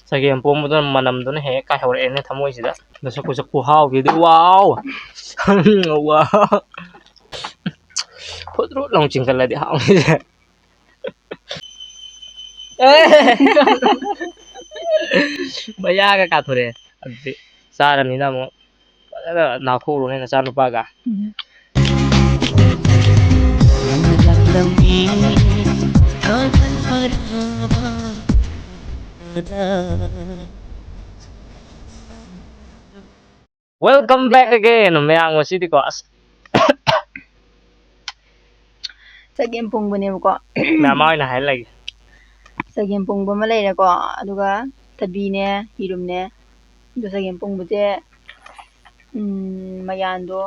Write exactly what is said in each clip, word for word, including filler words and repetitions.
ꯆꯒꯦꯝ ꯄꯣꯝꯕꯗꯨꯅ ꯃꯅꯝꯗꯨꯅ ꯍꯦꯛ ꯀꯥꯏꯍꯧꯔꯛꯑꯦꯅꯦ ꯊꯃꯣꯏꯁꯤꯗ꯫ ꯃꯁꯛ ꯈꯨꯁꯛ ꯈꯨꯍꯥꯎꯁꯤꯗꯤ ꯋꯥꯎ! ꯋꯥꯎ! ꯐꯨꯠ ꯔꯨꯠ ꯂꯥꯎ ꯆꯤꯡꯈꯠꯂꯗꯤ ꯍꯥꯎꯅꯤꯁꯦ꯫ ꯑꯦ! ꯃꯌꯥꯒ ꯀꯥꯊꯣꯔꯛꯑꯦ꯫ ꯑꯗꯨꯗꯤ ꯆꯥꯔꯅꯤꯅ ꯑꯃꯨꯛ ꯐꯖꯅ ꯅꯥꯈꯣꯛꯎꯔꯣꯅꯦ ꯅꯆꯥꯅꯨꯄꯥꯒ꯫ ꯎꯝ꯫ Welcome back again, ꯃꯌꯥꯝ ꯉꯁꯤꯗꯤꯀꯣ, ꯑꯁ꯫ ꯆꯒꯦꯝ ꯄꯣꯡꯕꯅꯦꯕꯀꯣ꯫ ꯃꯌꯥꯝ ꯑꯣꯏꯅ ꯍꯥꯏꯍꯜꯂꯒꯦ꯫ ꯆꯒꯦꯝ ꯄꯣꯡꯕ ꯑꯃ ꯂꯩꯔꯦꯀꯣ, ꯑꯗꯨꯒ ꯊꯕꯤꯅꯦ, ꯌꯦꯔꯨꯝꯅꯦ꯫ ꯑꯗꯣ ꯆꯒꯦꯝ ꯄꯣꯡꯕꯁꯦ, ꯎꯝ, ꯃꯌꯥꯟꯗꯣ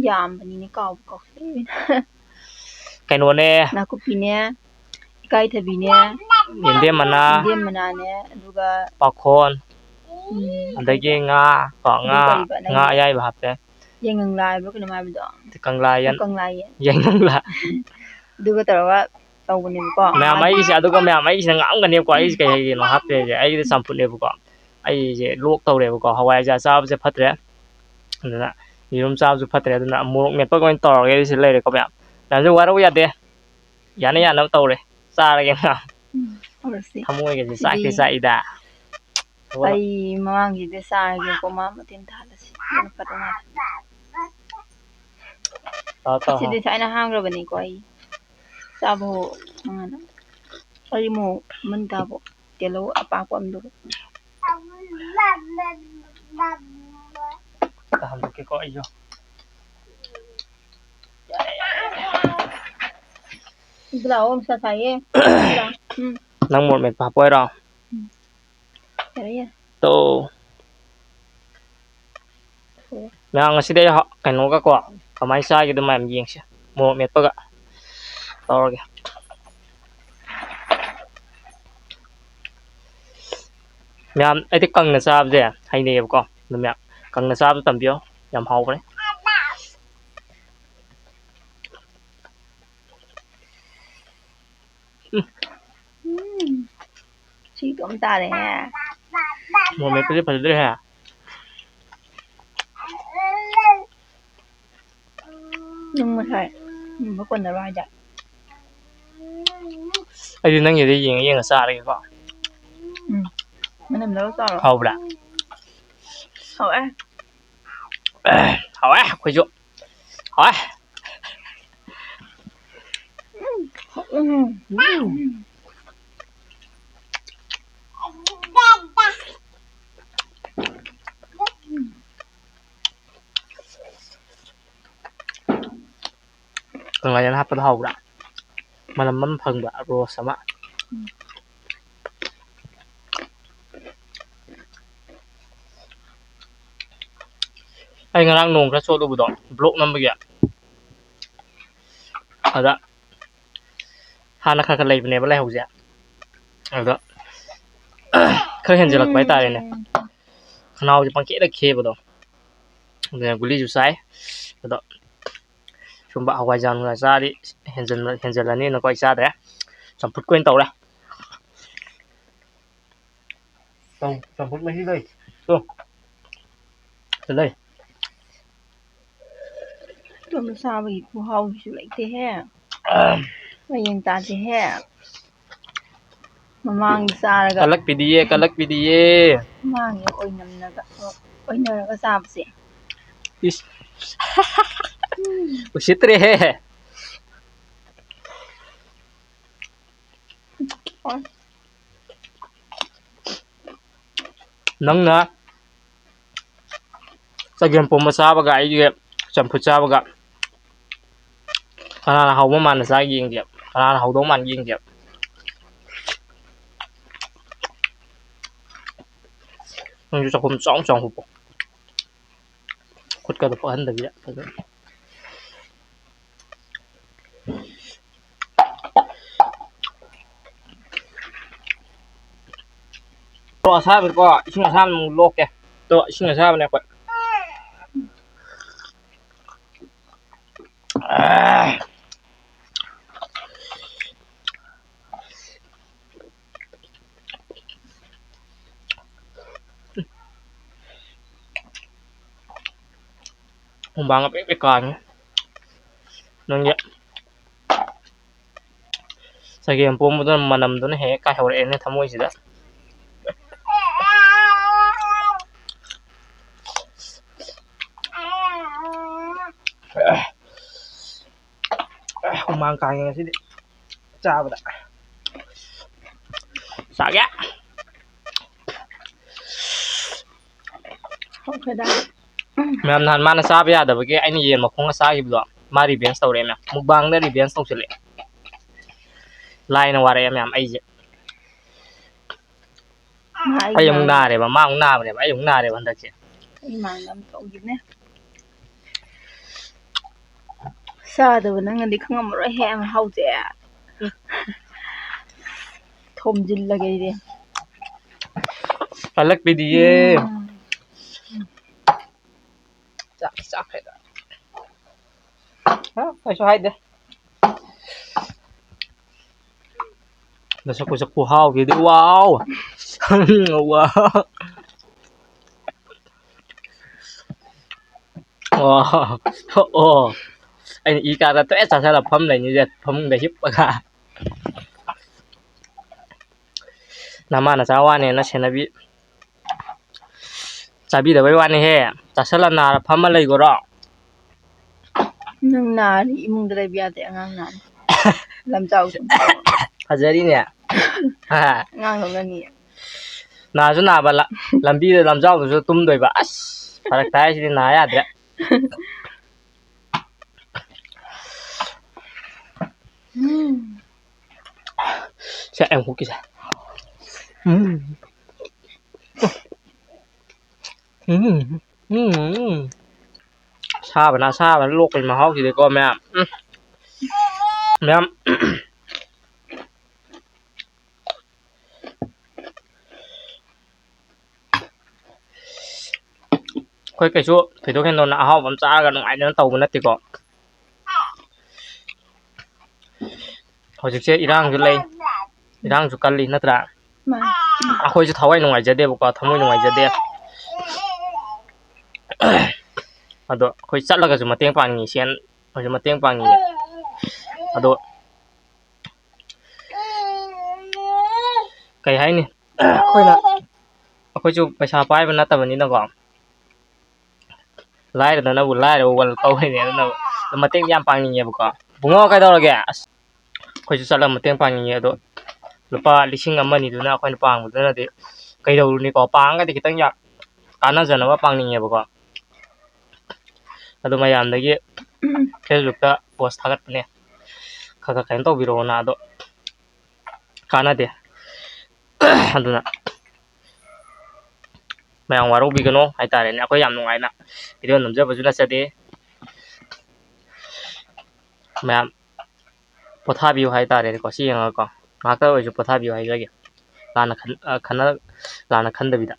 ꯌꯥꯝꯕꯅꯤꯅꯦ, ꯀꯥꯎꯕꯨ ꯀꯥꯎꯁꯤꯜꯂꯛꯑꯦ꯫ ꯀꯩꯅꯣꯅꯦ꯫ ꯅꯥꯀꯨꯞꯄꯤꯅꯦ, ꯏꯀꯥꯏꯊꯕꯤꯅꯦ, ꯌꯦꯟꯗꯦꯝ ꯃꯅꯥ꯫ ꯌꯦꯟꯗꯦꯝ ꯃꯅꯥꯅꯦ, ꯑꯗꯨꯒ ꯄꯥꯈꯣꯟ꯫ ꯎꯝ, ꯑꯗꯒꯤ ꯀꯩꯕ? ꯉꯥ, ꯀꯣ, ꯑꯗꯨ ꯉꯥ, ꯀꯩꯕ ꯉꯥ ꯅꯪꯒꯤ? ꯑꯌꯥꯏꯕ ꯍꯥꯞꯄꯦ꯫ ꯌꯥꯏꯉꯪꯂꯥ ꯍꯥꯏꯕ꯭ꯔꯣ ꯀꯩꯅꯣꯝ ꯍꯥꯏꯕꯗꯣ? ꯀꯪꯂꯥ ꯌꯦꯟ-, ꯀꯪꯂꯥ ꯌꯦꯟ꯫ ꯌꯥꯏꯉꯪꯂꯥ꯫ ꯑꯗꯨꯒ ꯇꯧꯔꯒ ꯇꯧꯕꯅꯦꯕꯀꯣ꯫ ꯃꯌꯥꯝ, ꯑꯩꯒꯤꯁꯦ, ꯑꯗꯨꯒ ꯃꯌꯥꯝ, ꯑꯩꯒꯤꯁꯤꯅ ꯉꯥꯡꯒꯅꯦꯕꯀꯣ, ꯑꯩꯒꯤꯁꯦ ꯀꯩ ꯍꯥꯏꯒꯤꯅꯣ ꯍꯥꯞꯇ꯭ꯔꯤꯁꯦ, ꯑꯩꯒꯤꯗꯤ ꯆꯝꯐꯨꯠꯅꯦꯕꯀꯣ꯫ ꯑꯩꯁꯦ ꯂꯣꯛ ꯇꯧꯔꯦꯕꯀꯣ, ꯍꯋꯥꯏꯖꯥꯔ ꯆꯥꯕꯁꯦ ꯐꯠꯇ꯭ꯔꯦ꯫ ꯑꯗꯨꯅ ꯌꯦꯔꯨꯝ ꯆꯥꯕꯁꯨ ꯐꯠꯇ꯭ꯔꯦ, ꯑꯗꯨꯅ ꯃꯣꯔꯣꯛ ꯃꯦꯠꯄꯒ ꯑꯣꯏꯅ ꯇꯧꯔꯒꯦ꯫ ꯑꯩꯁꯦ ꯂꯩꯔꯦꯀꯣ ꯃꯌꯥꯝ꯫ ꯃꯌꯥꯝꯁꯨ ꯋꯥꯔꯧ ꯌꯥꯗꯦ꯫ ꯌꯥꯅ ꯌꯥꯅꯕ ꯇꯧꯔꯦ꯫ ꯆꯥꯔꯒꯦ ꯃꯌꯥꯝ꯫ ꯎꯝ, ꯍꯧꯔꯁꯤ꯫ ꯊꯃꯣꯏꯒꯁꯦ ꯆꯥꯛꯇꯤ ꯁꯤꯗꯤ ꯆꯥꯛꯏꯗ꯫ ꯑꯩ ꯃꯃꯥꯡꯒꯤꯗ ꯆꯥꯔꯒꯦꯀꯣ, ꯃꯥ ꯃꯇꯦꯡ ꯇꯥꯍꯜꯂꯁꯤ꯫ ꯑꯗꯨꯅ ꯐꯗꯧ ꯃꯥꯜꯂꯦ꯫ ꯇꯥꯎ, ꯇꯥꯎ, ꯁꯤꯗꯤ ꯍꯥꯎ꯫ ꯊꯥꯏꯅ ꯍꯥꯡꯈ꯭ꯔꯕꯅꯤꯀꯣ ꯑꯩ꯫ ꯆꯥꯕ ꯍꯧ-, ꯃꯉꯥꯅ꯫ ꯑꯩ ꯃꯣꯔꯣꯛ ꯑꯃꯅꯤ ꯇꯥꯕꯣ꯫ ꯇꯤꯜꯍꯧ ꯑꯄꯥꯛꯄ ꯑꯃꯗꯨꯒ꯫ ꯑꯝꯇ ꯍꯟꯗꯣꯛꯀꯦꯀꯣ ꯑꯩꯁꯨ꯫ ꯑꯗꯨ ꯂꯥꯛꯑꯣ, ꯅꯨꯡꯁꯥ ꯁꯥꯏꯌꯦ꯫ ꯎꯝ꯫ ꯅꯪ ꯃꯣꯔꯣꯛ ꯃꯦꯠꯄ ꯍꯥꯞꯄꯣ ꯍꯥꯏꯔꯣ? ꯎꯝ꯫ ꯌꯥꯔꯦ, ꯌꯥꯔꯦ꯫ ꯇꯣ꯫ ꯃꯌꯥꯝ, ꯉꯁꯤꯗꯤ ꯑꯩ ꯍ-, ꯀꯩꯅꯣꯒꯀꯣ, ꯀꯃꯥꯏꯅ ꯆꯥꯒꯦꯗꯣ ꯃꯌꯥꯝ ꯌꯦꯡꯁꯦ, ꯃꯣꯔꯣꯛ ꯃꯦꯠꯄꯒ ꯇꯧꯔꯒꯦ꯫ ꯃꯌꯥꯝ, ꯑꯩꯗꯤ ꯀꯪꯅ ꯆꯥꯕꯁꯦ ꯍꯩꯅꯩꯌꯦꯕꯀꯣ, ꯑꯗꯨ ꯃꯌꯥꯝ ꯀꯪꯅ ꯆꯥꯕ ꯇꯝꯕꯤꯌꯣ, ꯌꯥꯝ ꯍꯥꯎꯕꯅꯦ꯫ ꯎꯝ꯫ ꯎꯝ꯫ ꯁꯤ ꯏꯇꯣꯝ ꯇꯥꯔꯦꯍꯦ꯫ ꯃꯣꯔꯣꯛ ꯃꯦꯠꯄꯁꯦ ꯐꯖꯗ꯭ꯔꯦꯍꯦ꯫ ꯅꯪ ꯉꯁꯥꯏ ꯃꯨꯟꯕ ꯀꯣꯟꯅꯔꯣ ꯍꯥꯏꯗꯥꯏ? ꯑꯩꯗꯤ ꯅꯪꯒꯤꯗ ꯌꯦꯡꯉ ꯌꯦꯡꯉ ꯆꯥꯔꯒꯦꯀꯣ꯫ ꯎꯝ꯫ ꯃꯅꯝꯗꯣ ꯇꯧꯔꯣ꯫ ꯍꯥꯎꯕ꯭ꯔꯥ? ꯍꯥꯎꯋꯦ꯫ ꯍꯥꯎꯋꯦ ꯑꯩꯈꯣꯏꯁꯨ꯫ ꯍꯥꯎꯋꯦ꯫ ꯎꯝ꯫ ꯎꯝ꯫ ꯀꯪꯂꯥꯌꯦꯟ ꯍꯥꯞꯄꯗꯣ ꯍꯥꯎꯕ꯭ꯔꯥ? ꯃꯅꯝ ꯑꯃ ꯐꯪꯕ, ꯔꯣꯁ ꯑꯃ꯫ ꯎꯝ꯫ ꯑꯩ ꯉꯔꯥꯡ ꯅꯣꯡ ꯈꯔ ꯆꯣꯠꯂꯨꯕꯗꯣ, ꯕ꯭ꯂꯣꯛ ꯅꯝꯕꯒꯤ꯫ ꯑꯗ ꯍꯥꯟꯅ ꯈꯔ ꯈꯔ ꯂꯩꯕꯅꯦꯕ ꯂꯥꯏꯍꯧꯁꯦ꯫ ꯑꯗꯣ ꯈꯔ ꯍꯦꯟꯖꯜꯂꯛꯄ ꯍꯥꯏꯇꯥꯔꯦꯅꯦ꯫ ꯎꯝ꯫ ꯈꯅꯥꯎꯁꯦ ꯄꯪꯈꯦꯗ ꯈꯦꯕꯗꯣ꯫ ꯑꯗꯨꯅ ꯒꯨꯂꯤꯁꯨ ꯆꯥꯏ꯫ ꯑꯗꯣ ꯁꯨꯝꯕ ꯍꯋꯥꯏꯖꯥꯔ ꯅꯨꯡꯖꯥꯔ ꯆꯥꯔꯗꯤ ꯍꯦꯟꯖꯜ-, ꯍꯦꯟꯖꯜꯂꯅꯤꯅꯀꯣ ꯑꯩ ꯆꯥꯗ꯭ꯔꯦ꯫ ꯆꯝꯐꯨꯠꯀ ꯑꯣꯏꯅ ꯇꯧꯔꯦ꯫ ꯆꯝ-, ꯆꯝꯐꯨꯠ ꯃꯍꯤ ꯂꯩ꯫ ꯇꯨ꯫ ꯁꯤ ꯂꯩ꯫ ꯏꯇꯣꯝꯇ ꯆꯥꯕꯒꯤ ꯈꯨꯍꯥꯎꯁꯤꯁꯨ ꯂꯩꯇꯦꯍꯦ꯫ ꯑꯥ꯫ ꯃꯌꯦꯡ ꯇꯥꯗꯦꯍꯦ꯫ ꯃꯃꯥꯡꯗ ꯆꯥꯔꯒ ꯀꯜꯂꯛꯄꯤꯗꯤꯌꯦ, ꯀꯜꯂꯛꯄꯤꯗꯤꯌꯦ꯫ ꯃꯃꯥꯡꯒꯤ ꯑꯣꯏꯅꯝꯅꯒ-, ꯑꯣꯏꯅꯔꯒ ꯆꯥꯕꯁꯦ꯫ ꯏꯁ꯫ ꯎꯁꯤꯠꯇ꯭ꯔꯦꯍꯦ꯫ ꯅꯪꯅ ꯆꯒꯦꯝꯄꯣꯝꯕ ꯆꯥꯕꯒ ꯑꯩꯒꯤ ꯆꯝꯐꯨꯠ ꯆꯥꯕꯒ ꯀꯅꯥꯅ ꯍꯥꯎꯕ ꯃꯥꯟꯅ ꯆꯥꯒꯦ ꯌꯦꯡꯒꯦ, ꯀꯅꯥꯅ ꯍꯥꯎꯗꯧ ꯃꯥꯟꯒꯦ ꯌꯦꯡꯒꯦ꯫ ꯅꯪꯁꯨ ꯆꯥꯛꯈꯨꯝ ꯆꯥꯎ ꯆꯥꯎ ꯍꯨꯞꯄꯣ꯫ ꯈꯨꯠꯀꯗꯣ ꯄꯛꯍꯟꯗꯕꯤꯗ ꯐꯖꯅ꯫ ꯃꯣꯔꯣꯛ ꯑꯁꯥꯕꯗꯀꯣ, ꯏꯁꯤꯡ ꯑꯁꯥꯕꯅ ꯑꯃꯨꯛ ꯂꯣꯛꯀꯦ꯫ ꯇꯣ, ꯏꯁꯤꯡ ꯑꯁꯥꯕꯅꯦ ꯑꯩꯈꯣꯏ꯫ ꯑꯥ꯫ ꯍꯨꯃꯥꯡ ꯑꯄꯦꯛ ꯄꯦꯛ ꯀꯥꯡꯉꯤ꯫ ꯅꯪꯒꯤ ꯆꯒꯦꯝ ꯄꯣꯝꯕꯗꯨꯅ ꯃꯅꯝꯗꯨꯅ ꯍꯦꯛ ꯀꯥꯏꯍꯧꯔꯛꯑꯦꯅꯦ ꯊꯃꯣꯏꯁꯤꯗ꯫ ꯍꯨꯃꯥꯡ ꯀꯥꯡꯉꯦ ꯉꯁꯤꯗꯤ ꯆꯥꯕꯗ꯫ ꯆꯥꯒꯦ꯫ ꯍꯧꯈ꯭ꯔꯦꯗ꯫ ꯃꯌꯥꯝ, ꯅꯍꯥꯟ ꯃꯥꯅ ꯆꯥꯕ ꯌꯥꯗꯕꯒꯤ ꯑꯩꯅ ꯌꯦꯟ ꯃꯈꯣꯡꯒ ꯆꯥꯈꯤꯕꯗꯣ, ꯃꯥ revenge ꯇꯧꯔꯛꯑꯦ ꯃꯌꯥꯝ꯫ Mukbangꯗ revenge ꯇꯧꯁꯤꯜꯂꯛꯑꯦ꯫ ꯂꯥꯏꯅ ꯋꯥꯔꯛꯑꯦ ꯃꯌꯥꯝ ꯑꯩꯁꯦ꯫ ꯃꯥ ꯑꯩ ꯑꯩ ꯑꯃꯨꯛ ꯃꯥꯡ- ꯅꯥꯔꯦꯕ, ꯃꯥ ꯑꯃꯨꯛ ꯅꯥꯕꯅꯦꯕ, ꯑꯩ ꯑꯃꯨꯛ ꯅꯥꯔꯦꯕ ꯍꯟꯗꯛꯁꯦ꯫ ꯑꯩ ꯃꯥꯡꯗ ꯑꯃ ꯇꯧꯈꯤꯕꯅꯦ꯫ ꯆꯥꯗꯕ ꯅꯪꯅꯗꯤ ꯈꯪꯉꯝꯃꯔꯣꯏꯍꯦ ꯃꯍꯥꯎꯁꯦ꯫ ꯊꯣꯝꯖꯤꯜꯂꯒꯦ ꯑꯩꯗꯤ꯫ ꯀꯜꯂꯛꯄꯤꯗꯤꯌꯦ꯫ ꯎꯝ꯫ ꯆꯥꯛ ꯆꯥꯛꯈ꯭ꯔꯦꯗ꯫ ꯍꯥ? ꯀꯩꯁꯨ ꯍꯥꯏꯗꯦ꯫ ꯃꯁꯛ ꯈꯨꯁꯛ ꯈꯨꯍꯥꯎꯁꯤꯗꯤ ꯋꯥꯎ! ꯋꯥꯎ! ꯑꯣ, ꯑꯣ꯫ ꯑꯩꯅ ꯏ ꯀꯥꯗ ꯇꯣꯛꯑꯦ ꯆꯥꯁꯜꯂ ꯐꯝ ꯂꯩꯅꯤꯁꯦ ꯐꯃꯨꯡꯗ ꯍꯤꯞꯄꯒ꯫ ꯅꯃꯥ ꯅꯆꯥ ꯋꯥꯅꯦꯅ ꯁꯦꯟꯅꯕꯤ-, ꯆꯥꯕꯤꯗꯕꯩ ꯋꯥꯅꯤꯍꯦ꯫ ꯆꯥꯁꯜꯂ ꯅꯥꯔ ꯐꯝꯃ ꯂꯩꯒꯣꯔꯣ? ꯅꯪ ꯅꯥꯔꯗꯤ ꯏꯃꯨꯡꯗ ꯂꯩꯕ ꯌꯥꯗꯦ, ꯑꯉꯥꯡ ꯅꯥꯔꯗꯤ꯫ ꯂꯝꯖꯥꯎ ꯐꯖꯔꯤꯅꯦ꯫ ꯍꯥ꯫ ꯑꯉꯥꯡ ꯂꯧꯅꯅꯤꯌꯦ꯫ ꯅꯥꯁꯨ ꯅꯥꯕ, ꯂ-, ꯂꯝꯕꯤꯗ ꯂꯝꯖꯥꯎꯗꯁꯨ ꯇꯨꯝꯗꯣꯏꯕ꯫ ꯑꯁ, ꯐꯔꯛ ꯇꯥꯏ ꯁꯤꯗꯤ, ꯅꯥ ꯌꯥꯗ꯭ꯔꯦ꯫ ꯎꯝ꯫ ꯁꯦ, ꯑꯩ ꯑꯃꯨꯛ ꯍꯨꯛꯀꯤꯁꯦ꯫ ꯎꯝ꯫ ꯎꯝ꯫ ꯎꯝ꯫ ꯎꯝ꯫ ꯑꯁꯥꯕꯅ, ꯑꯁꯥꯕꯅ ꯂꯣꯛꯄꯒꯤ ꯃꯍꯥꯎꯁꯤꯗꯤꯀꯣ, ꯃꯌꯥꯝ꯫ ꯎꯝ꯫ ꯃꯌꯥꯝ꯫ ꯑꯩꯈꯣꯏ ꯀꯩꯁꯨ ꯊꯣꯏꯗꯣꯛ ꯍꯦꯟꯗꯣꯛꯅ ꯑꯍꯥꯎꯕ ꯑꯃ ꯆꯥꯔꯒ ꯅꯨꯡꯉꯥꯏꯗꯅ ꯇꯧꯕ ꯅꯠꯇꯦꯀꯣ꯫ ꯍꯧꯖꯤꯛꯁꯦ ꯏꯔꯥꯡꯁꯨ ꯂꯩ, ꯏꯔꯥꯡꯁꯨ ꯀꯜꯂꯤ ꯅꯠꯇ꯭ꯔꯥ? ꯃꯥꯅꯤ꯫ ꯑꯩꯈꯣꯏꯁꯨ ꯊꯋꯥꯏ ꯅꯨꯡꯉꯥꯏꯖꯗꯦꯕꯀꯣ, ꯊꯃꯣꯏ ꯅꯨꯡꯉꯥꯏꯖꯗꯦ꯫ ꯑꯗꯣ ꯑꯩꯈꯣꯏ ꯆꯠꯂꯒꯁꯨ ꯃꯇꯦꯡ ꯄꯥꯡꯅꯤꯡꯉꯤ, ꯁꯦꯟ ꯑꯣꯏꯔꯁꯨ ꯃꯇꯦꯡ ꯄꯥꯡꯅꯤꯡꯉꯤ꯫ ꯑꯗꯣ ꯀꯩ ꯍꯥꯏꯅꯤ, ꯑꯩꯈꯣꯏꯅ, ꯑꯩꯈꯣꯏꯁꯨ ꯄꯩꯁꯥ ꯄꯥꯏꯕ ꯅꯠꯇꯕꯅꯤꯅꯀꯣ, ꯂꯥꯏꯔꯗꯅꯕꯨ ꯂꯥꯏꯔꯕ ꯋꯥꯔꯜ ꯀꯧꯔꯤꯅꯦ꯫ ꯑꯗꯨꯅ ꯃꯇꯦꯡ ꯌꯥꯝ ꯄꯥꯡꯅꯤꯡꯉꯦꯕꯀꯣ꯫ ꯕꯨꯡꯉꯣ, ꯀꯩꯗꯧꯔꯒꯦ? ꯑꯁ, ꯑꯩꯈꯣꯏꯁꯨ ꯆꯠꯂꯒ ꯃꯇꯦꯡ ꯄꯥꯡꯅꯤꯡꯉꯦ꯫ ꯑꯗꯣ ꯂꯨꯄꯥ ꯂꯤꯁꯤꯡ ꯑꯃ ꯑꯅꯤꯗꯨꯅ ꯑꯩꯈꯣꯏꯅ ꯄꯥꯡꯕꯗꯨꯅꯗꯤ ꯀꯩꯗꯧꯔꯨꯅꯤꯀꯣ? ꯄꯥꯡꯉꯒꯗꯤ ꯈꯤꯇꯪ ꯌꯥꯝ ꯀꯥꯟꯅꯖꯅꯕ ꯄꯥꯡꯅꯤꯡꯉꯦꯕꯀꯣ꯫ ꯑꯗꯣ ꯃꯌꯥꯝꯗꯒꯤ Facebookꯇ ꯄꯣꯁ ꯊꯥꯒꯠꯄꯅꯦ, ꯈꯔ ꯈꯔ ꯀꯩꯅꯣ ꯇꯧꯕꯤꯔꯛꯑꯣꯅ꯫ ꯑꯗꯣ ꯀꯥꯟꯅꯗꯦ꯫ ꯑꯗꯨꯅ ꯃꯌꯥꯝ ꯋꯥꯔꯧꯕꯤꯒꯅꯣ ꯍꯥꯏꯇꯥꯔꯦꯅꯦ꯫ ꯑꯩꯈꯣꯏ ꯌꯥꯝ ꯅꯨꯡꯉꯥꯏꯅ ꯚꯤꯗꯤꯑꯣ ꯅꯝꯖꯕꯁꯨ ꯅꯠꯆꯗꯦ꯫ ꯃꯌꯥꯝ ꯄꯣꯊꯥꯕꯤꯌꯨ ꯍꯥꯏꯇꯥꯔꯦꯅꯦꯀꯣ꯫ ꯁꯤ ꯌꯦꯡꯉꯒꯀꯣ ꯉꯥꯏꯍꯥꯛꯇ ꯑꯣꯏꯔꯁꯨ ꯄꯣꯊꯥꯕꯤꯌꯨ ꯍꯥꯏꯖꯒꯦ, ꯂꯥꯟꯅ ꯈꯟ-, ꯑ, ꯈꯟꯅ-, ꯂꯥꯟꯅ ꯈꯟꯗꯕꯤꯗ꯫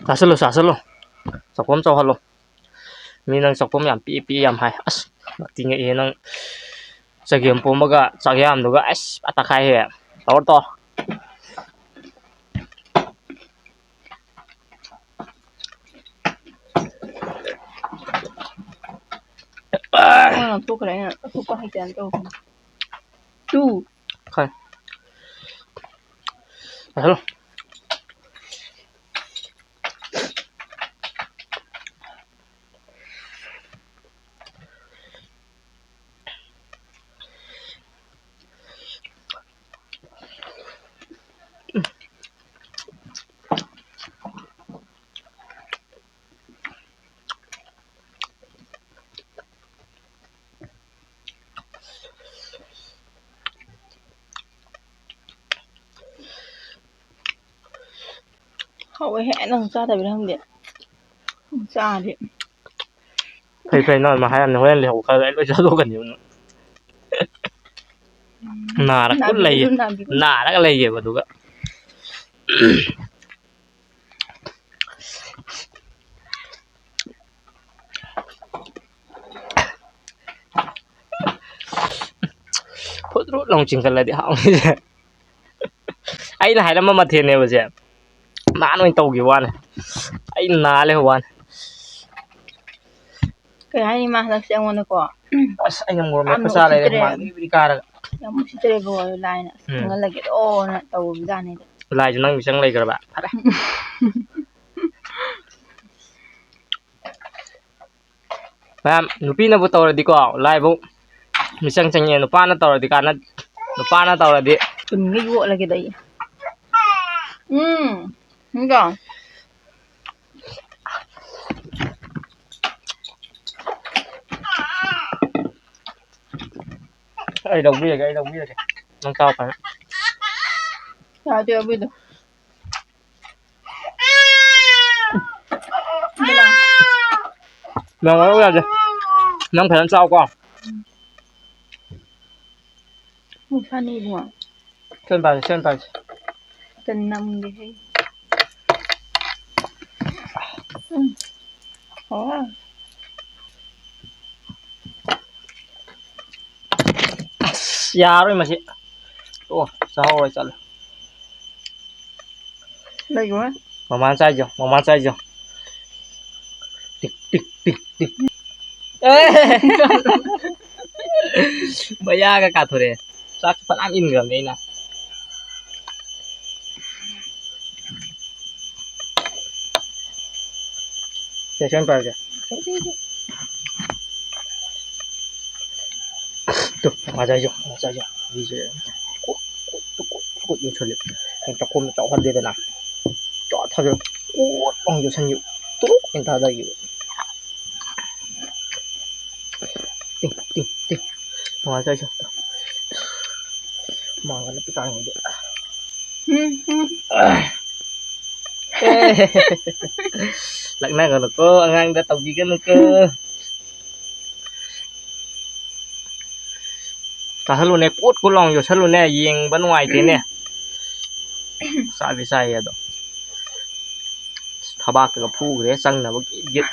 ꯆꯥꯁꯤꯜꯂꯨ, ꯆꯥꯁꯤꯜꯂꯨ꯫ ꯆꯥꯛꯈꯣꯝ ꯆꯥꯎꯍꯜꯂꯨ꯫ ꯃꯤ ꯅꯪ ꯆꯥꯛꯈꯣꯝ ꯌꯥꯝ ꯄꯤꯛꯏ, ꯄꯤꯛꯏ ꯌꯥꯝ ꯍꯥꯏ꯫ ꯑꯁ, ꯉꯛꯇꯤ ꯉꯛꯏꯍꯦ ꯅꯪ꯫ ꯆꯒꯦꯝ ꯄꯣꯝꯕꯒ ꯆꯥꯛ ꯌꯥꯝꯗꯨꯒ, ꯑꯁ, ꯐꯖꯅ ꯇꯛꯈꯥꯏꯍꯦ꯫ ꯇꯧꯔꯣ, ꯇꯧꯔꯣ꯫ ꯃꯣꯏ ꯉꯥꯛꯊꯣꯛꯈ꯭ꯔꯦ, ꯑꯩꯅ ꯑꯇꯣꯞꯄ ꯍꯩꯖꯅ ꯇꯧꯕꯅꯦ꯫ ꯇꯨ꯫ ꯈꯥꯏ꯫ ꯍꯜꯂꯣ꯫ ꯍꯥꯎꯋꯦꯍꯦ, ꯅꯪ ꯆꯥꯗꯕꯩꯔ ꯈꯪꯗꯦ꯫ ꯆꯥꯗꯤ꯫ ꯐꯩ, ꯐꯩ, ꯅꯪ ꯑꯗꯨꯃꯥꯏ ꯍꯥꯏꯔꯝꯅꯤ꯫ ꯍꯣꯔꯦꯟ ꯂꯩꯍꯧꯕ ꯈꯔ ꯑꯩ ꯂꯣꯏ ꯆꯥꯊꯣꯛꯀꯅꯤ꯫ ꯅꯥꯔꯒ ꯅꯥꯕꯤꯒꯅꯨ, ꯂꯩꯌꯦ꯫ ꯅꯥꯕꯤꯒꯅꯨ꯫ ꯅꯥꯔꯒ ꯂꯩꯌꯦꯕ ꯑꯗꯨꯒ꯫ ꯐꯨꯠ ꯔꯨꯠ ꯂꯥꯎ ꯆꯤꯡꯈꯠꯂꯗꯤ ꯍꯥꯎꯅꯤꯁꯦ꯫ ꯑꯩꯅ ꯍꯥꯏꯔꯝꯕ ꯃꯊꯦꯜꯅꯦꯕꯁꯦ꯫ ꯃꯥꯅ ꯑꯣꯏꯅ ꯇꯧꯈꯤꯕ ꯋꯥꯅꯦ꯫ ꯑꯩ ꯅꯥ ꯂꯩꯍꯧꯕ ꯋꯥꯅꯦ꯫ ꯀꯩ ꯍꯥꯏꯅꯤ, ꯃꯥ ꯍꯟꯗꯛꯁꯦ ꯑꯩꯉꯣꯟꯗꯀꯣ꯫ ꯑꯁ, ꯑꯩꯅ ꯃꯣꯔꯣꯛ ꯌꯥꯝꯅ ꯃꯦꯠꯄ ꯆꯥ ꯂꯩꯔꯦ, ꯎꯁꯤꯠꯇ꯭ꯔꯦ꯫ ꯍꯨꯃꯥꯡ ꯕꯤꯔꯤ ꯕꯤꯔꯤ ꯀꯥꯔꯒ꯫ ꯌꯥꯝ ꯎꯁꯤꯠꯇ꯭ꯔꯦꯕꯣ, ꯂꯥꯏꯅ ꯑꯁ ꯎꯝ꯫ ꯊꯦꯡꯍꯜꯂꯒꯦꯗꯣꯅ ꯇꯧꯕꯖꯥꯠꯅꯤꯗ꯫ ꯂꯥꯏꯁꯨ ꯅꯪ ꯃꯤꯆꯪ ꯂꯩꯈ꯭ꯔꯕ꯫ ꯐꯔꯦ꯫ ꯃꯌꯥꯝ, ꯅꯨꯄꯤꯅꯕꯨ ꯇꯧꯔꯗꯤꯀꯣ, ꯂꯥꯏꯕꯨ ꯃꯤꯆꯪ ꯆꯪꯉꯦ, ꯅꯨꯄꯥꯅ ꯇꯧꯔꯗꯤ ꯀꯥꯟꯅ-, ꯅꯨꯄꯥꯅ ꯇꯧꯔꯗꯤ꯫ ꯆꯨꯝꯅ ꯌꯣꯠꯂꯒꯦꯗ ꯑꯩ꯫ ꯎꯝ, ꯅꯠꯇ꯭ꯔꯣ? ꯑꯩ ꯂꯧꯕꯤꯔꯒꯦ, ꯑꯩ ꯂꯧꯕꯤꯔꯒꯦ꯫ ꯅꯪ ꯆꯥꯎ ꯐꯖꯅ꯫ ꯌꯥꯗꯦ ꯑꯕꯤꯗꯣ꯫ ꯅꯪ ꯂꯧ ꯌꯥꯗꯦ꯫ ꯅꯪ ꯐꯖꯅ ꯆꯥꯎꯀꯣ꯫ ꯃꯁꯥꯅꯤ ꯏꯕꯨꯡꯉꯣ꯫ ꯁꯦꯝ ꯄꯥꯏꯁꯦ, ꯁꯦꯝ ꯄꯥꯏꯁꯦ꯫ ꯇꯟ ꯅꯝꯒꯦ ꯍꯦ꯫ ꯎꯝ꯫ ꯑꯣ꯫ ꯑꯁ, ꯌꯥꯔꯣꯏ ꯃꯁꯤ꯫ ꯑꯣ, ꯆꯥꯍꯧꯔꯣꯏ ꯆꯠꯂꯦ꯫ ꯂꯩꯌꯣꯍꯦ꯫ ꯃꯃꯥ ꯆꯥꯏꯖꯣ, ꯃꯃꯥ ꯆꯥꯏꯖꯣ꯫ ꯇꯤꯛ, ꯇꯤꯛ, ꯇꯤꯛ, ꯇꯤꯛ꯫ ꯑꯦ! ꯃꯌꯥꯒ ꯀꯥꯊꯣꯔꯛꯑꯦ꯫ ꯆꯥꯛꯁꯨ ꯐꯅꯌꯥꯝ ꯏꯟꯈ꯭ꯔꯕꯅꯦ ꯑꯩꯅ꯫ ꯁꯦ, ꯁꯦꯝ ꯄꯥꯏꯔꯒꯦ꯫ ꯇꯨ, ꯉꯁꯥꯏꯁꯨ, ꯉꯁꯥꯏꯁꯨ꯫ ꯍꯧꯖꯤꯛꯁꯦ ꯀꯣꯠ, ꯀꯣꯠ, ꯀꯣꯠ, ꯀꯣꯠ ꯌꯣꯠꯁꯜꯂꯦ꯫ ꯆꯥꯛꯈꯣꯝꯗ ꯆꯥꯎꯍꯜꯂꯦꯗꯅ꯫ ꯆꯥ ꯊꯥꯖꯤꯜꯂ ꯀꯣꯠ ꯂꯥꯎ ꯌꯣꯠꯁꯟꯈꯤꯕ꯫ ꯇꯨꯔꯨꯛ ꯍꯦꯟ ꯊꯥꯗꯈꯤꯕ꯫ ꯇꯤꯡ, ꯇꯤꯡ, ꯇꯤꯡ꯫ ꯅꯨꯡꯉꯥꯏꯇ꯭ꯔꯥ ꯑꯩꯁꯨ? ꯍꯨꯃꯥꯡꯒ ꯅꯞꯄꯤ ꯀꯥꯡꯉꯤꯗꯤ꯫ ꯎꯝ, ꯎꯝ꯫ ꯑꯦ꯫ ꯂꯛꯅꯒꯅꯨꯀꯣ, ꯑꯉꯥꯡꯗ ꯇꯧꯕꯤꯒꯅꯨꯀꯣ꯫ ꯆꯥꯁꯜꯂꯨꯅꯦ, ꯀꯣꯠ ꯀꯣꯠ ꯂꯥꯎꯅ ꯌꯣꯠꯁꯜꯂꯨꯅꯦ, ꯌꯦꯡꯕ ꯅꯨꯡꯉꯥꯏꯇꯦꯅꯦ꯫ ꯆꯥꯗꯤ ꯆꯥꯏꯌꯦ ꯑꯗꯣ꯫ ꯊꯕꯥꯛꯇꯒ ꯐꯨꯈ꯭ꯔꯦ ꯆꯪꯅꯕ ꯒꯤꯠ ꯒꯤꯠ꯫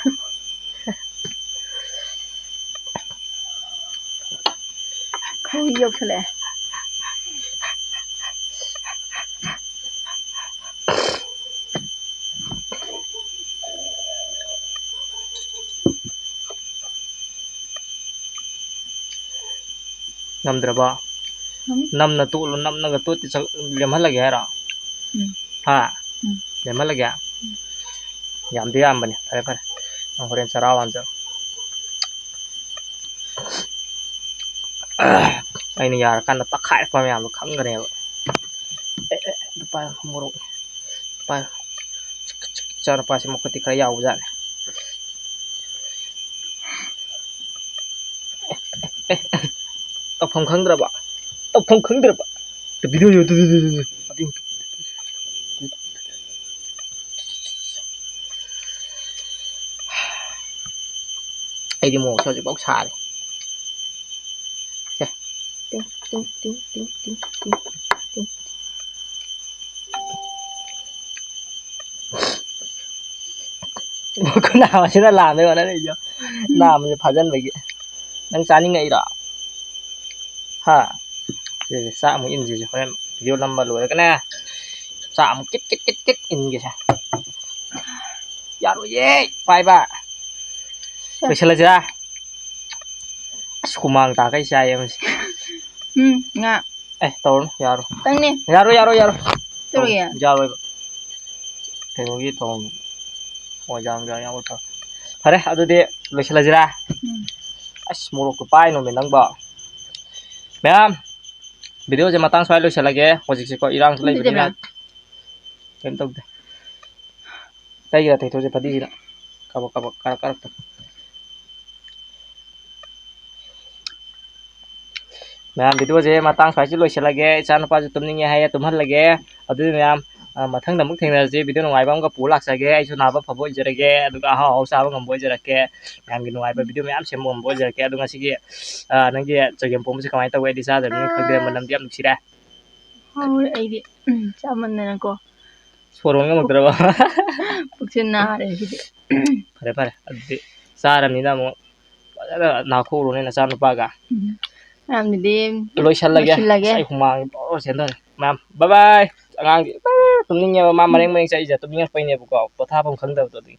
ꯈꯣꯏꯍꯤ ꯌꯧꯁꯜꯂꯛꯑꯦ꯫ ꯉꯝꯗ꯭ꯔꯕꯣ? ꯉꯝꯃꯤ꯫ ꯅꯝꯅ ꯇꯣꯠꯂꯣ, ꯅꯝꯅꯒ ꯇꯣꯠꯇꯤ ꯆ-, ꯂꯦꯝꯍꯜꯂꯒꯦ ꯍꯥꯏꯔꯣ? ꯎꯝ꯫ ꯍꯥ? ꯎꯝ꯫ ꯂꯦꯝꯍꯜꯂꯒꯦ? ꯎꯝ꯫ ꯌꯥꯝꯗꯤ ꯌꯥꯝꯕꯅꯤ꯫ ꯐꯔꯦ, ꯐꯔꯦ꯫ ꯅꯪ ꯍꯣꯔꯦꯟ ꯆꯔꯥ ꯋꯥꯟꯖꯔꯣ꯫ ꯑꯩꯅ ꯌꯥꯔꯀꯥꯟꯗ ꯇꯛꯈꯥꯏꯔꯛꯄ ꯃꯌꯥꯝꯗꯣ ꯈꯪꯒꯅꯦꯕ꯫ ꯑꯦ, ꯑꯦ, ꯑꯗꯨ ꯄꯥꯏꯌꯨ, ꯃꯣꯔꯣꯛ꯫ ꯄꯥꯏꯌꯨ꯫ ꯏꯆꯥꯅꯨꯄꯥꯁꯤ ꯃꯈꯨꯠꯇꯤ ꯈꯔ ꯌꯥꯎꯕꯖꯥꯠꯅꯤ꯫ ꯑꯦ, ꯑꯦ, ꯑꯦ, ꯇꯧꯐꯝ ꯈꯪꯗ꯭ꯔꯕ? ꯇꯧꯐꯝ ꯈꯪꯗ꯭ꯔꯕ? ꯚꯤꯗꯤꯑꯣ ꯌꯦꯡꯉꯨ, two, two, two, two, two. ꯑꯩꯗꯤ ꯃꯣꯔꯣꯛꯁꯦ ꯍꯧꯖꯤꯛꯐꯥꯎ ꯁꯥꯔꯤ꯫ ꯁꯦ꯫ ꯇꯤꯡ, ꯇꯤꯡ, ꯇꯤꯡ꯫ ꯈꯨꯅꯥꯝ ꯑꯁꯤꯅ ꯂꯥꯝꯕꯩ ꯍꯣꯠꯅꯔꯤꯗꯣ꯫ ꯎꯝ꯫ ꯅꯥꯝꯁꯦ ꯐꯥꯖꯤꯟꯕꯒꯤ꯫ ꯅꯪ ꯆꯥꯅꯤꯡꯉꯛꯏꯔꯣ? ꯍꯥ? ꯁꯤꯁꯦ ꯆꯥꯛ ꯑꯃꯨꯛ ꯏꯟꯁꯤꯁꯦ ꯍꯣꯔꯦꯟ ꯚꯤꯗꯤꯑꯣ ꯅꯝꯕ ꯂꯣꯏꯔꯒꯅꯦ꯫ ꯆꯥꯛ ꯑꯃꯨꯛ ꯀꯤꯠ ꯀꯤꯠ ꯀꯤꯠ ꯀꯤꯠ ꯏꯟꯒꯦꯁꯦ꯫ ꯌꯥꯔꯣꯏꯌꯦ ꯄꯥꯏꯕ꯫ ꯁꯦ꯫ ꯂꯣꯏꯁꯤꯜꯂꯁꯤꯔꯥ? ꯑꯁ, ꯍꯨꯃꯥꯡ ꯇꯥꯈꯩ ꯆꯥꯏꯌꯦ ꯃꯁꯤ꯫ ꯎꯝ, ꯉꯥ꯫ ꯑꯦ, ꯇꯧꯔꯅꯨ, ꯌꯥꯔꯣꯏ꯫ ꯈꯤꯇꯪꯅꯦ꯫ ꯌꯥꯔꯣꯏ, ꯌꯥꯔꯣꯏ, ꯌꯥꯔꯣꯏ꯫ ꯇꯧꯔꯒꯦ꯫ ꯌꯥꯔꯣꯏꯕ꯫ ꯀꯩꯅꯣꯒꯤ ꯊꯣꯡ꯫ ꯑꯣ, ꯌꯥꯝ, ꯌꯥꯝ, ꯌꯥꯝ ꯑꯣꯏ ꯐꯔꯦ꯫ ꯐꯔꯦ, ꯑꯗꯨꯗꯤ ꯂꯣꯏꯁꯤꯜꯂꯁꯤꯔꯥ? ꯎꯝ꯫ ꯑꯁ, ꯃꯣꯔꯣꯛꯇꯣ ꯄꯥꯏꯅꯣꯃꯦ ꯅꯪꯕꯣ꯫ ꯃꯌꯥꯝ, ꯚꯤꯗꯤꯑꯣꯁꯦ ꯃꯇꯥꯡ ꯁ꯭ꯋꯥꯏ ꯂꯣꯏꯁꯤꯜꯂꯒꯦ꯫ ꯍꯧꯖꯤꯛꯁꯦꯀꯣ, ꯏꯔꯥꯡꯁꯨ ꯂꯩꯕꯅꯤꯅ꯫ ꯀꯩꯝ ꯇꯧꯗꯦ꯫ ꯇꯩꯒꯦꯔꯥ ꯇꯩꯊꯣꯛꯁꯦ ꯐꯗꯤꯁꯤꯅ꯫ ꯀꯕꯛ ꯀꯕꯛ ꯀꯥꯔꯛ ꯀꯥꯔꯛꯇ꯫ ꯃꯌꯥꯝ, ꯚꯤꯗꯤꯑꯣꯁꯦ ꯃꯇꯥꯡ ꯁ꯭ꯋꯥꯏꯁꯤ ꯂꯣꯏꯁꯤꯜꯂꯒꯦ꯫ ꯏꯆꯥꯅꯨꯄꯥꯁꯨ ꯇꯨꯝꯅꯤꯡꯉꯦ ꯍꯥꯏꯌꯦ, ꯇꯨꯝꯍꯜꯂꯒꯦ꯫ ꯑꯗꯨꯗꯤ ꯃꯌꯥꯝ, ꯑ, ꯃꯊꯪꯗ ꯑꯃꯨꯛ ꯊꯦꯡꯅꯔꯁꯤ꯫ ꯚꯤꯗꯤꯑꯣ ꯅꯨꯡꯉꯥꯏꯕ ꯑꯃꯒ ꯄꯨ ꯂꯥꯛꯆꯒꯦ꯫ ꯑꯩꯁꯨ ꯅꯥꯕ ꯐꯕ ꯑꯣꯏꯖꯔꯒꯦ, ꯑꯗꯨꯒ ꯑꯍꯥꯎ ꯑꯍꯥꯎ ꯆꯥꯕ ꯉꯝꯕ ꯑꯣꯏꯖꯔꯛꯀꯦ꯫ ꯃꯌꯥꯝꯒꯤ ꯅꯨꯡꯉꯥꯏꯕ ꯚꯤꯗꯤꯑꯣ ꯃꯌꯥꯝ ꯁꯦꯝꯕ ꯉꯝꯕ ꯑꯣꯏꯖꯔꯛꯀꯦ꯫ ꯑꯗꯣ ꯉꯁꯤꯒꯤ, ꯑ, ꯅꯪꯒꯤ ꯆꯒꯦꯝ ꯄꯣꯝꯕꯁꯦ ꯀꯃꯥꯏꯅ ꯇꯧꯋꯦ? ꯑꯩꯗꯤ ꯆꯥꯗꯕꯅꯤꯅ ꯈꯪꯗꯦ, ꯃꯅꯝꯗꯤ ꯌꯥꯝ ꯅꯨꯡꯁꯤꯔꯦ꯫ ꯍꯥꯎꯔꯦ ꯑꯩꯗꯤ꯫ ꯎꯝ, ꯆꯥꯃꯟꯗꯅꯀꯣ꯫ ꯁꯣꯔ ꯍꯣꯟ ꯉꯝꯃꯛꯇ꯭ꯔꯕ? ꯄꯨꯛꯁꯦ ꯅꯥꯔꯦ ꯁꯤꯗꯤ꯫ ꯐꯔꯦ, ꯐꯔꯦ꯫ ꯑꯗꯨꯗꯤ ꯆꯥꯔꯕꯅꯤꯅ ꯑꯃꯨꯛ ꯐꯖꯅ ꯅꯥꯈꯣꯛꯎꯔꯣꯅꯦ ꯅꯆꯥꯅꯨꯄꯥꯒ꯫ ꯎꯝ꯫ ꯃꯌꯥꯝꯗꯨꯗꯤ ꯂꯣꯏꯁꯜꯂꯒꯦ꯫ ꯂꯣꯏꯁꯤꯜꯂꯒꯦ꯫ ꯑꯁ, ꯑꯩ ꯍꯨꯃꯥꯡ ꯄꯨꯔꯥ ꯆꯦꯟꯊꯔꯦ꯫ ꯃꯌꯥꯝ, bye bye꯫ ꯑꯉꯥꯡꯗꯤ ꯄꯨꯔꯥ ꯇꯨꯝꯅꯤꯡꯉꯦꯕ꯫ ꯃꯥ ꯃꯔꯦꯡ ꯃꯔꯦꯡ ꯆꯠꯂꯤꯁꯦ ꯇꯨꯝꯅꯤꯡꯉꯛꯄꯩꯅꯦꯕꯀꯣ꯫ ꯄꯣꯊꯥꯐꯝ ꯈꯪꯗꯕꯗꯣ ꯑꯗꯨꯒꯤ꯫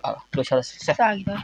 ꯑ, ꯂꯣꯏꯁꯜꯂꯁꯤ꯫ ꯁꯦ꯫ ꯆꯥꯈꯤꯗꯣꯔꯦ꯫